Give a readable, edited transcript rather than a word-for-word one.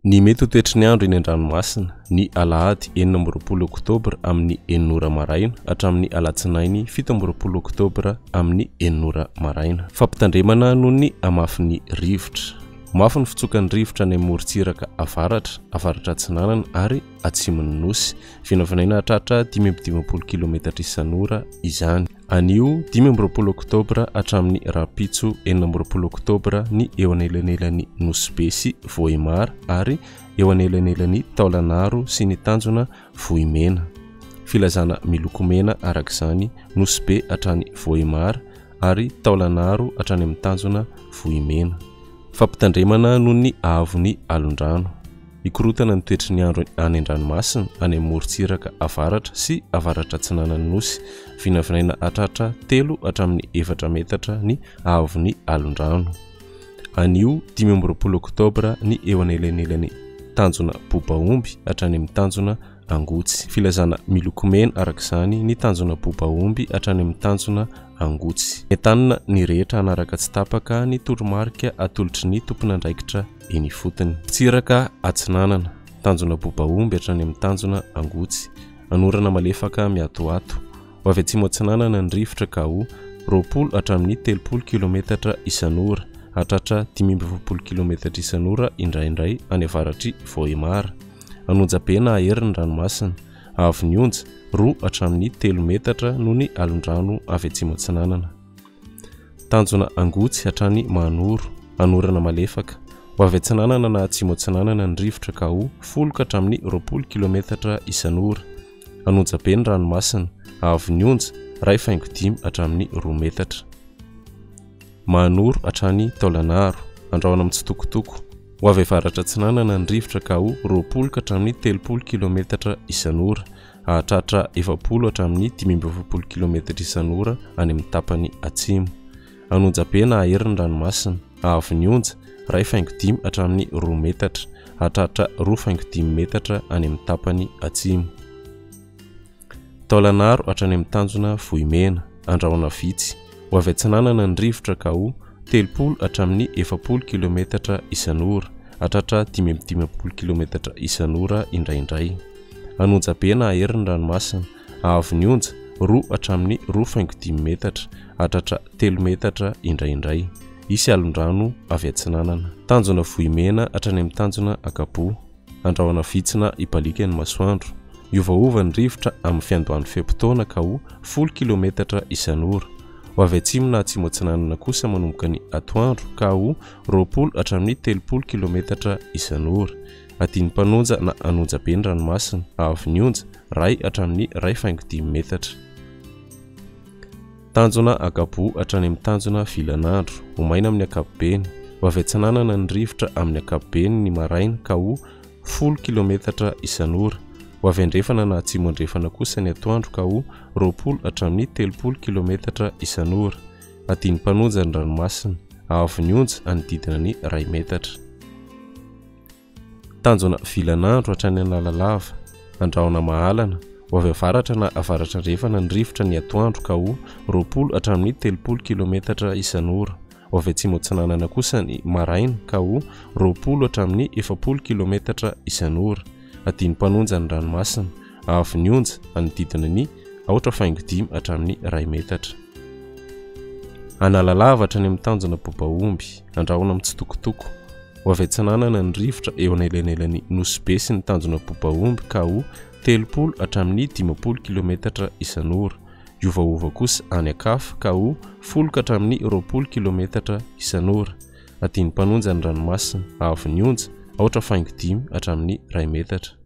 Ny mety ho toetry ny andro eny an-dranomasina, ny alahady 26 oktobra amin'ny enina ora maraina hatramin'ny alatsinainy 27 oktobra amin'ny enina ora maraina. Fampitandremana noho ny hamafin'ny rivotra. Mafy ny fitsokan'ny rivotra any amin'ny morontsiraka avaratra, avaratra atsinanana ary atsimon'ny Nosy. Vinavinaina hahatratra 55 kilometatra isan'ora izany. Anio 25 oktobra hatramin'ny rahampitso 26 oktobra ny eo anelanelan'i Nosy Be sy Vohemar ary eo anelanelan'i Taolanaro sy ny tanjona Vohimena. Filazana miloko mena araka izany Nosy Be hatrany Vohemar ary Taolanaro hatrany amin'ny tanjona Vohimena. Fampitandremana noho ny haavon'ny alondrano. Hikorontana ny toetry ny andro any an-dranomasina any amin'ny morontsiraka avaratra sy avaratra atsinanan'ny Nosy. Vinavinaina hahatratra telo hatramin'ny efatra metatra ny haavon'ny alondrano. Anio 25 oktobra ny eo anelanelan'ny tanjona Bobaomby hatrany amin'ny tanjona Angotsy. Filazana miloko mena araka izany ny tanjona Bobaomby hatrany amin'ny tanjona Angotsy. Entanina ny rehetra hanaraka tsy tapaka ny toromarika atolotry ny tompon'andraikitra eny ifotony. Tsiraka Atsinanana, tanjona Bobaomby hatrany amin'ny tanjona Angotsy. Anorana malefaka miatoato. Ho avy atsimo atsinanana ny rivotra ka ho 20 hatramin'ny 30 kilometatra isan'ora, hahatratra 45 kilometatra isan'ora indraindray any avaratr'i Vohemar. An'onja be na hahery ny ranomasina. Avo ny onja, roa hatramin'ny telo metatra noho ny alondrano avy atsimo atsinanana. Tanjona Angotsy hatrany Mahanoro, anorana malefaka. Ho avy atsinanana na atsimo atsinanana ny rivotra ka ho folo ka hatramin'ny 20 kilometatra isan'ora. An'onja be ny ranomasina. Avo ny onja, iray faingo dimy hatramin'ny roa metatra. Mahanoro hatrany Taolanaro, andrahona mitsitokotoko. Ho avy avaratra atsinanana ny rivotra ka ho 20 ka hatramin'ny 30 kilometatra isan'ora, hahatratra 40 hatramin'ny 45 kilometatra isan'ora any amin'ny tapany atsimo. An'Onjabe na hahery ny ranomasina, haavo ny onja, iray faingo dimy hatramin'ny roa metatra, hahatratra roa faingo dimy metatra any amin'ny tapany atsimo. Taolanaro hatrany amin'ny tanjona Vohimena, andrahona vitsy. Ho avy atsinanana ny rivotra ka ho 30 hatramin'ny 40 kilometatra isan'ora, hatratra 55 kilometatra isan'ora indraindray. An'Onjabe na hahery ny ranomasina, haavo ny onja, roa hatramin'ny roa faingo dimy metatra, hatratra telo metatra indraindray. Hisy alondrano avy atsinanana. Tanjona Vohimena hatrany amin'ny tanjona Ankaboa. Andrahona vitsy na hibaliaka ny masoandro. Miovaova ny rivotra amin'ny fiandohan'ny fe-potoana ka ho folo kilometatra isan'ora. Ho avy atsimo na atsimo atsinanana kosa manomboka ny atoandro ka ho 20 hatramin'ny 30 kilometatra isan'ora. Adin'ny mpanonja na an'onja be ny ranomasina, haavon'ny onja, iray hatramin'ny iray faingo dimy metatra. Tanjona Agaboho hatrany amin'ny tanjona Vilanandro, ho maina amin'ny ankapobeny. Ho avy atsinanana ny rivotra amin'ny ankapobeny ny maraina ka ho folo kilometatra isan'ora. Ho avy andrefana na atsimo andrefana kosa ny atoandro ka ho 20 hatramin'ny 30 kilometatra isan'ora. Adin'ny mpanonja ny ranomasina, haavon'ny onja hanodidina ny iray metatra. Tanjona vilan'andro hatrany Analalava, Andrahona Mahalana, ho avy avaratra na avaratra andrefana ny rivotra ny atoandro ka ho 20 hatramin'ny 30 kilometatra isan'ora. Ho avy atsimo atsinanana kosa ny maraina ka ho 20 hatramin'ny 40 kilometatra isan'ora. Adin'ny mpanonja ny ranomasina, haavon'ny onja hanodidina ny aotra faingo dimy hatramin'ny iray metatra. Analalava hatrany amin'ny tanjona Bobaomby, Andrahona mitsitokotoko. Ho avy atsinanana ny rivotra eo anelanelan'i Nosy Be sy ny tanjona Bobaomby ka ho 30 hatramin'ny 50 kilometatra isan'ora. Hiovaova kosa any an-kafa ka ho folo ka hatramin'ny 20 kilometatra isan'ora. Adin'ny mpanonja ny ranomasina, haavon'ny onja, aotra faingo dimy hatramin'ny iray metatra.